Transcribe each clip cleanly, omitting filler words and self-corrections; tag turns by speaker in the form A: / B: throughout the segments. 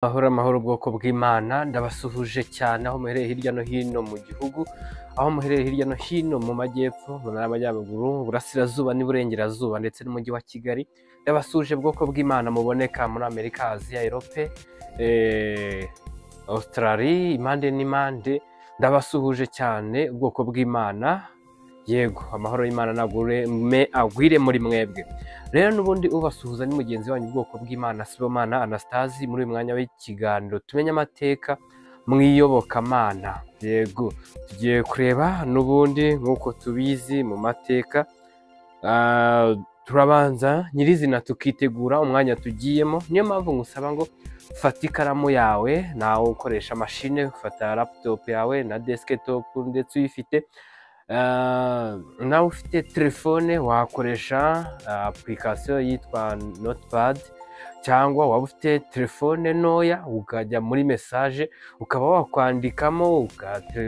A: Amahoro amahoro ubwoko bw'Imana, ndabasuhuje cyane aho muherereye hirya no hino mu gihugu, aho muherereye hirya no hino mu majyepfo, mu ntara y'Amajyaruguru, Uburasirazuba n'Iburengerazuba ndetse n'Umujyi wa Kigali. Ndabasuhuje bwoko bw'Imana muboneka muri Amerika, Aziya, Europe, Australie, impande n'impande. Ndabasuhuje cyane ubwoko bw'Imana. Yego, amahoro y'Imana nagureme agwire muri mwebwe. Rero n'ubundi ubasuhuza ni mugenzi wanyu ubwoko bw'Imana, Sibomana Anastasi, muri uyu mwanya w'ikiganiro tumenye amateka mu iyobokamana. Yego, tugiye kureba n'ubundi nk'uko tubizi mu mateka, turabanza nyirizina tukitegura umwanya tugiyemo. Niyo mpamvu ngusaba ngo fata ikaramu yawe, nawe ukoresha mashine, fata laptop yawe na desktop ndetse uyifite. Nawe ufite telefone wakoresha application yitwa Notepad, cyangwa waba ufite telefone ntoya ukajya muri message ukaba wakwandikamo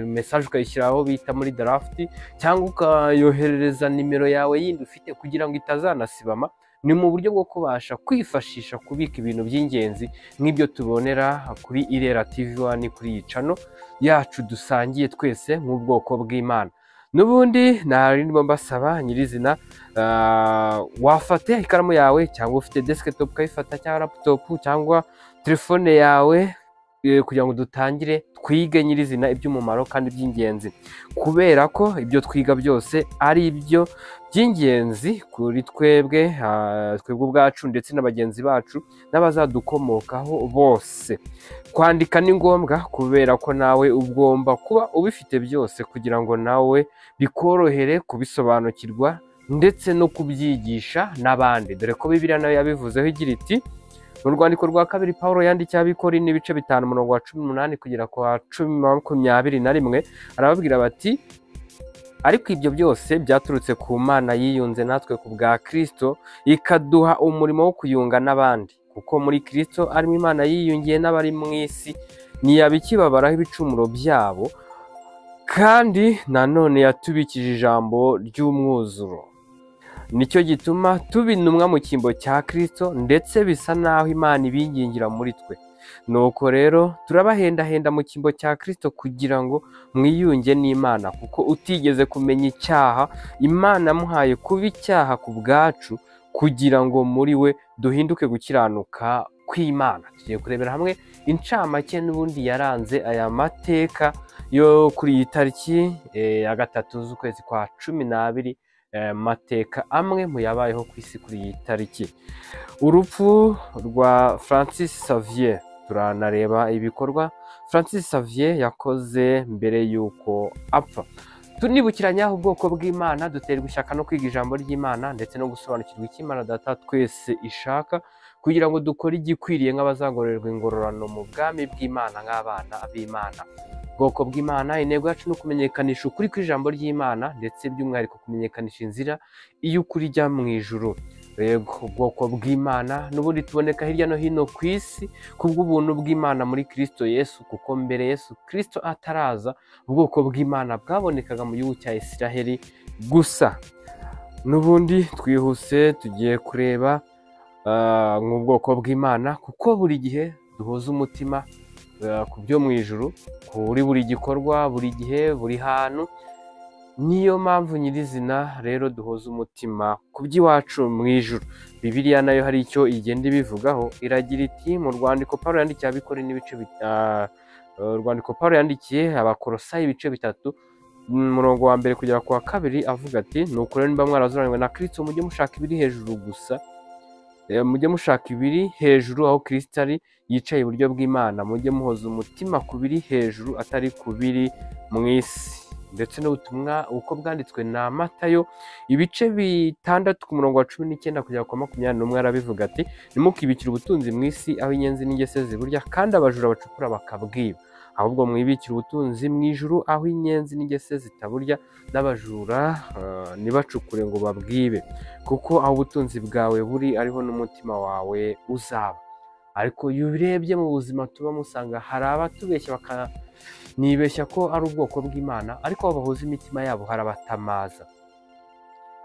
A: message ukayishyira aho bita muri draft, cyangwa ukayoherereza nimero yawe yindi ufite kugira ngo itazanasibama. Ni mu buryo bwo kubasha kwifashisha kubika ibintu by'ingenzi nk'ibyo tubonera kuri Irera TV 1, kuri iyi channel yacu dusangiye twese nk'ubwoko bw'Imana. N'ubundi nta ndimo mbasaba nyirizina, wafata ikaramu yawe cyangwa ufite desktop ukayifata, cyangwa laptop cyangwa telefone yawe, kugira ngo dutangire twige nyirizina iby'umumaro kandi by'ingenzi, kubera ko ibyo twiga byose ari ibyo by'ingenzi kuri twebwe, twebwe ubwacu ndetse na bagenzi bacu n'abazadukomokaho bose. Kwandika ni ngombwa kubera ko nawe ugomba kuba ubifite byose kugira ngo nawe bikorohere kubisobanukirwa ndetse no kubyigisha n'abandi, dore ko Bibiliya nayo yabivuzeho igira iti mu rwandiko rwa kabiri Pawulo yandikiye Abikorinto ibice 5 umurongo wa 18 kugera ku wa 21, arababwira bati ariko ibyo byose byaturutse ku Mana yiyunze natwe ku bwa Kristo, ikaduha umurimo wo kuyunga n'abandi, kuko muri Kristo arimo Imana yiyungiye n'abari mu isi, ntiyaba ikibabaraho ibicumuro byabo, kandi nanone yatubikije ijambo ry'umwuzuro. Nicyo gituma tuba intumwa mu cyimbo cya Kristo, ndetse bisa naho Imana ibingingira muri twe. Nuko rero turabahendahenda mu cyimbo cya Kristo kugira ngo mwiyunge n'Imana, kuko utigeze kumenya icyaha, Imana yamuhaye kuba icyaha ku bwacu, kugira ngo muri we duhinduke gukiranuka kw'Imana. Tugiye kurebera hamwe incamake n'ubundi yaranze aya mateka yo kuri iyi tariki ya 3 z'ukwezi kwa 12, mateka amwe mu yabayeho ku isi kuri iyi tariki. Urupfu rwa Francis Xavier, turanareba ibikorwa Francis Xavier yakoze mbere y'uko apfa. Tunibukiranya ubwoko bw'Imana, duterwa ishyaka no kwiga ijambo ry'Imana ndetse no gusobanukirwa icyo Imana Data twese ishaka, kugira ngo dukore igikwiriye nk'abazagororerwa ingororano mu bwami bw'Imana nk'abana b'Imana. Ubwoko bw'Imana, intego yacu ni ukumenyekanisha ukuri kw'ijambo ry'Imana, ndetse by'umwihariko kumenyekanisha inzira y'ukuri ijya mu ijuru. Yego, ubwoko bw'Imana n'ubundi tuboneka hirya no hino ku isi kubw'ubuntu bw'Imana muri Kristo Yesu, kuko mbere Yesu Kristo ataraza ubwoko bw'Imana bwabonekaga mu gihugu cya Isiraheli gusa. N'ubundi twihuse tugiye kureba nk'ubwoko bw'Imana, kuko buri gihe duhuza umutima ku byo mu ijuru, kuri buri gikorwa, buri gihe, buri hantu. Niyo mpamvu nyirizina rero duhuza umutima ku by'iwacu mu ijuru. Bibiliya nayo hari icyo igenda ibivugaho, iragira iti mu rwandiko Pawulo yandikiye Abikorinto ibice urwandiko Pawulo yandikiye Abakolosayi ibice 3 umurongo wa 1 kugera ku wa 2, avuga ati nuko rero niba mwarazuranywe na Kristo, mujye mushaka ibiri hejuru gusa, mujye mushaka ibiri hejuru aho Kristo ari yicaye iburyo bw'Imana, mujye muhoza umutima ku biri hejuru atari ku biri mu isi. Ndetse n'ubutumwa uko bwanditswe na Matayo ibice 6 ku murongo wa 19 kugera ku 21, arabivuga ati ntimukibikire ubutunzi mu isi aho inyenzi n'ingese ziburya kandi abajura bacukura bakabwiba, ahubwo mwibikire ubutunzi mu ijuru aho inyenzi n'ingese zitaburya n'abajura ntibacukure ngo babwibe, kuko aho ubutunzi bwawe buri ariho n'umutima wawe uzaba. Ariko iyo ubirebye mu buzima tuba musanga hari abatubeshya bakanibeshya ko ari ubwoko bw'Imana, ariko aho bahuza imitima yabo harabatamaza.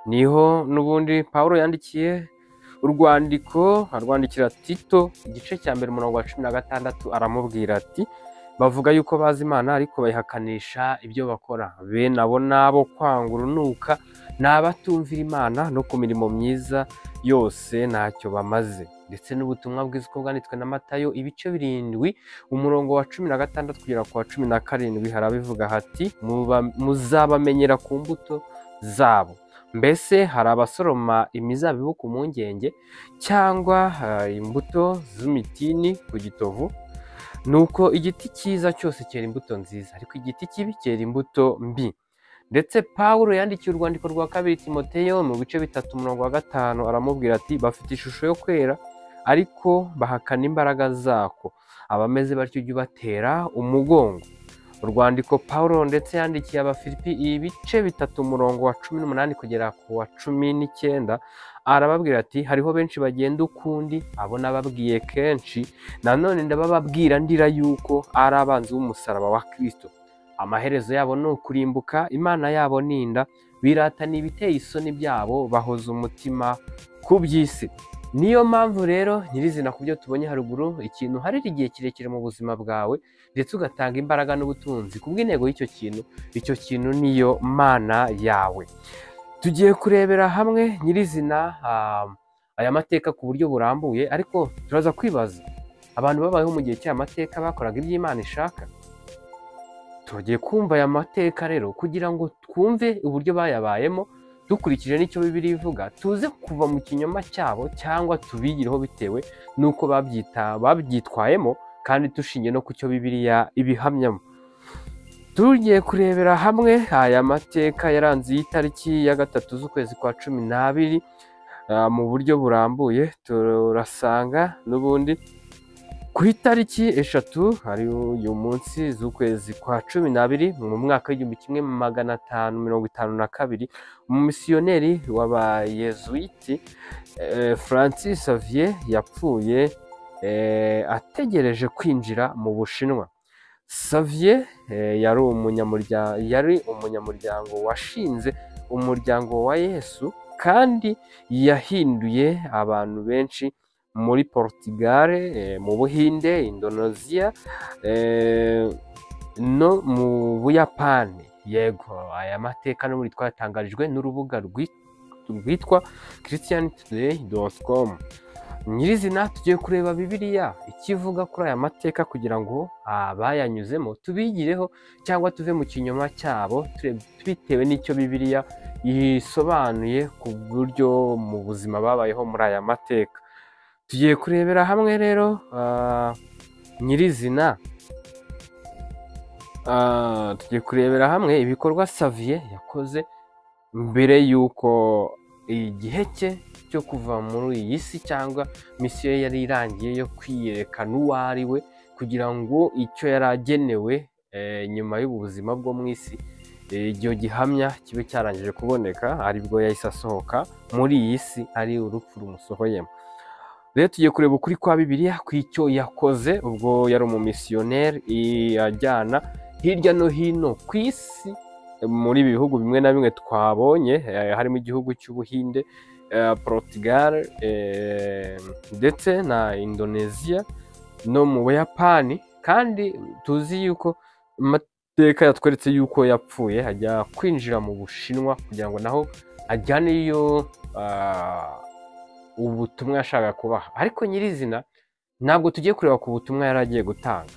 A: Niho n'ubundi Pawulo yandikiye Urwandiko arwandikira Tito igice cya 1 umurongo wa 16 aramubwira ati bavuga yuko bazi Imana ariko bayihakanisha ibyo bakora, bene abo nabo kwanga urunuka, ni abatumvira Imana no ku mirimo myiza yose ntacyo bamaze. Ndetse n'ubutumwa bwiza uko bwanditswe na Matayo ibice 7 umurongo wa 16 kugera ku wa 17 harabivuga hati muzabamenyera ku mbuto zabo. Mbese hari abasoroma imizabibu ku mpungenge cyangwa imbuto z'imitini ku gitovu? Nuko igiti cyiza cyose cyera imbuto nziza, ariko igiti kibi cyera imbuto mbi. Ndetse Pawulo yandikiye urwandiko rwa 2 Timoteyo mu bice 3 umurongo wa 5 aramubwira ati bafite ishusho yo kwera ariko bahakana imbaraga zako, abameze batyo ujye ubatera umugongo. Urwandiko Pawulo ndetse yandikiye Abafilipi ibice 3 umurongo wa 18 kugera ku wa 19 arababwira ati hariho benshi bagenda ukundi, abo nababwiye kenshi, nanone ndabababwira ndira yuko ari abanzi b'umusaraba wa Kristo. Amaherezo yabo ni ukurimbuka, Imana yabo ni inda, biratana ibiteye isoni byabo, bahoza umutima ku by'isi. Niyo mpamvu rero nyirizina ku byo tubonye haruguru, ikintu harira igihe kirekire mu buzima bwawe ndetse ugatanga imbaraga n'ubutunzi kubw'intego y'icyo kintu, icyo kintu niyo mana yawe. Tugiye kurebera hamwe nyirizina aya mateka ku buryo burambuye, ariko turaza kwibaza abantu babayeho mu gihe cy'aya mateka bakoraga iby'Imana ishaka. Tugiye kumva aya mateka rero kugira ngo twumve uburyo bayabayemo dukurikije n'icyo Bibiliya ivuga, tuze kuva mu kinyoma cyabo cyangwa tubigireho bitewe n'uko babyitwayemo kandi dushingiye no ku cyo Bibiliya ibihamyamo. Tugiye kurebera hamwe aya mateka yaranze iyi tariki ya 3 z'ukwezi kwa 12 mu buryo burambuye. Turasanga n'ubundi ku itariki 3 ari uyu munsi z'ukwezi kwa 12 mu mwaka w'1552 umumisiyoneri w'abayezuwiti Francis Xavier yapfuye ategereje kwinjira mu Bushinwa. Xavier yari umunyamuryango washinze umuryango wa Yesu kandi yahinduye abantu benshi muri Portugal, mu Buhinde, Indonesia no mu Buyapani. Yego, aya mateka n'ubundi twatangarijwe n'urubuga rwitwa christiantoday.com. Nyirizina tugiye kureba Bibiliya ikivuga kuri aya mateka kugira ngo abayanyuzemo tubigireho cyangwa tuve mu kinyoma cyabo bitewe n'icyo Bibiliya isobanuye ku buryo mu buzima babayeho muri aya mateka. Tugiye kurebera hamwe rero nyirizina tugiye kurebera hamwe ibikorwa Xavier yakoze mbere y'uko igihe cye cyo kuva muri iyi si cyangwa misiyo yari irangiye yo kwiyerekana uwo ari we, kugira ngo icyo yari agenewe nyuma y'ubu buzima bwo mu isi igihe gihamya kibe cyarangije kuboneka, aribwo yahise asohoka muri iyi si ari urupfu rumusohoyemo. Rero tugiye kureba ukuri kwa Bibiliya ku icyo yakoze ubwo yari umumisiyoneri ajyana hirya no hino ku isi muri ibi bihugu bimwe na bimwe twabonye, harimo igihugu cy'Ubuhinde, Portugal ndetse na Indonesia no mu Buyapani. Kandi tuzi yuko amateka yatweretse yuko yapfuye ajya kwinjira mu Bushinwa kugira ngo naho ajyaneyo ubutumwa yashakaga kubaha. Ariko nyirizina ntabwo tugiye kureba ku butumwa yari agiye gutanga.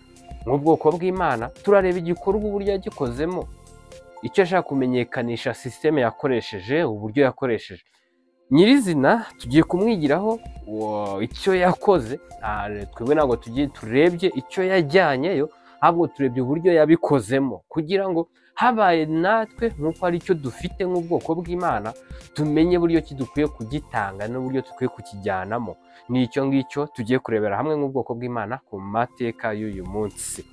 A: Mu bwoko bw'Imana turareba igikorwa uburyo yagikozemo, icyo ashaka kumenyekanisha, sisiteme yakoresheje, uburyo yakoresheje. Nyirizina tugiye kumwigiraho icyo yakoze. Twebwe ntabwo tugiye turebye icyo yajyanyeyo, ahubwo turebye uburyo yabikozemo kugira ngo habaye natwe nk'uko ari cyo dufite nk'ubwoko bw'Imana tumenye buryo ki dukwiye kugitanga n'uburyo dukwiye kukijyanamo. Ni icyo ngicyo tugiye kurebera hamwe nk'ubwoko bw'Imana ku mateka y'uyu munsi.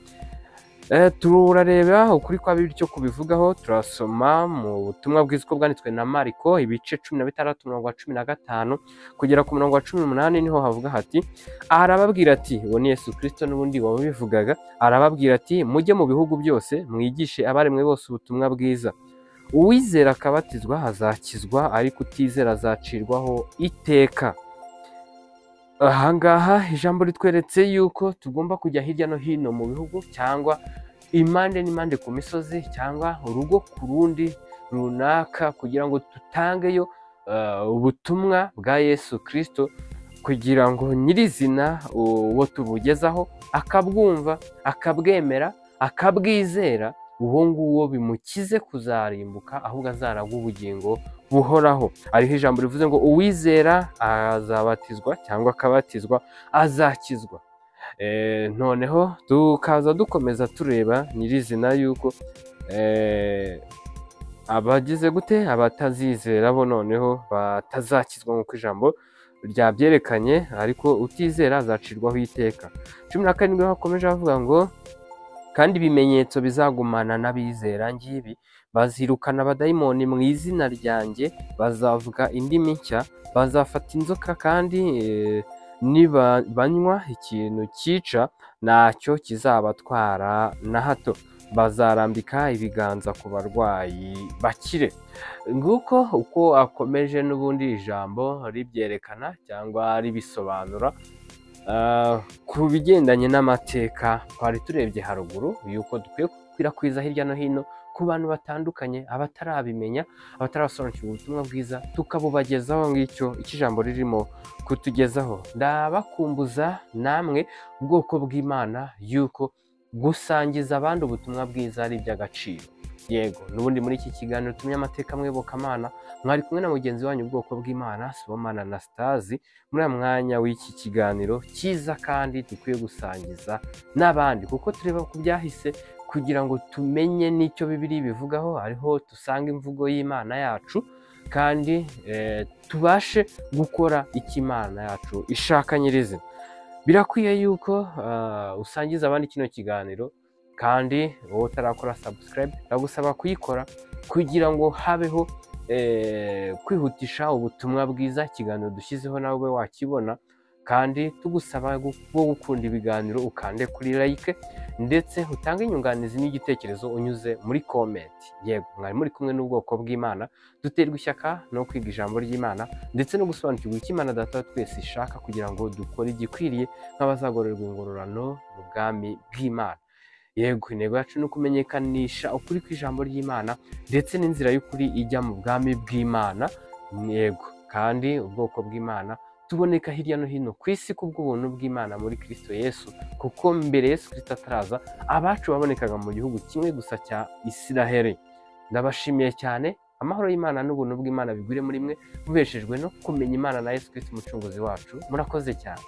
A: Turareba ukuri kwa Bibiliya icyo kubivugaho. Turasoma mu butumwa bwiza uko bwanditswe na Mariko ibice 16 umurongo wa 15 kugera ku murongo wa 18, niho havuga hati arababwira ati, uwo ni Yesu Kristo n'ubundi wabivugaga, arababwira ati mujye mu bihugu byose mwigishe abaremwe bose ubutumwa bwiza. Uwizera akabatizwa azakizwa, ariko utizera azacirwaho iteka. Ahangaha ijambo ritweretse yuko tugomba kujya hirya no hino mu bihugu, cyangwa impande n'impande ku misozi, cyangwa urugo ku rundi runaka, kugira ngo dutangeyo ubutumwa bwa Yesu Kristo, kugira ngo nyirizina uwo tubugezaho akabwumva, akabwemera, akabwizera, uwo nguwo bimukize kuzarimbuka, ahubwo azaragwa ubugingo buhoraho. Ariho ijambo rivuze ngo uwizera azabatizwa cyangwa akabatizwa azakizwa. Noneho tukaza dukomeza tureba nyirizina yuko abagize gute abatazizera bo noneho batazakizwa nk'uko ijambo ryabyerekanye, ariko utizera azacirwaho iteka. 17 hakomeje avuga ngo kandi ibimenyetso bizagumana n'abizera ngibi, bazirukana abadayimoni mu izina ryanjye, bazavuga indimi nshya, bazafata inzoka, kandi nibanywa ikintu cyica ntacyo kizabatwara na hato, bazarambika ibiganza ku barwayi bakire. Nguko uko akomeje n'ubundi ijambo ribyerekana cyangwa ribisobanura ku bigendanye n'amateka twari turebye haruguru, yuko dukwiye gukwirakwiza hirya no hino ku bantu batandukanye, abatarabimenya, abatarasobanukirwa ubutumwa bwiza, tukabubagezaho. Ngicyo icyo ijambo ririmo kutugezaho. Ndabakumbuza namwe ubwoko bw'Imana yuko gusangiza abandi ubutumwa bwiza ari iby'agaciro. Yego, n'ubundi muri iki kiganiro tumye amateka mwibukamana, mwari kumwe na mugenzi wanyu ubwoko bw'Imana Sibomana Anastase, muri aya mwanya w'iki kiganiro cyiza kandi dukwiye gusangiza n'abandi, kuko tureba ku byahise kugira ngo tumenye n'icyo Bibiliya ibivugaho, ariho dusanga imvugo y'Imana yacu, kandi tubashe gukora icyo Imana yacu ishaka nyirizina. Birakwiye yuko usangiza abandi kino kiganiro, kandi wowe utarakora subscribe ndagusaba kuyikora kugira ngo habeho kwihutisha ubutumwa bwiza, ikiganiro dushyizeho nawe ube wakibona. Kandi tugusaba bwo gukunda ibiganiro ukande kuri like, ndetse utange inyunganizi n'igitekerezo unyuze muri comment. Yego, mwari muri kumwe n'ubwoko bw'Imana, duterwa ishyaka no kwiga ijambo ry'Imana ndetse no gusobanukirwa icyo Imana Data wa twese ishaka, kugira ngo dukore igikwiriye nk'abazagororerwa ingororano mu bwami bw'Imana. Yego, intego yacu ni ukumenyekanisha ukuri kw'ijambo ry'Imana ndetse n'inzira y'ukuri ijya mu bwami bw'Imana. Yego, kandi ubwoko bw'Imana tuboneka hirya no hino ku isi kubw'ubuntu bw'Imana muri Kristo Yesu, kuko mbere Yesu Kristo ataraza abacu babonekaga mu gihugu kimwe gusa cya Isiraheli. Ndabashimiye cyane, amahoro y'Imana n'ubuntu bw'Imana bigwire muri mwe, mubeshejwe no kumenya Imana na Yesu Kristo umucunguzi wacu. Murakoze cyane.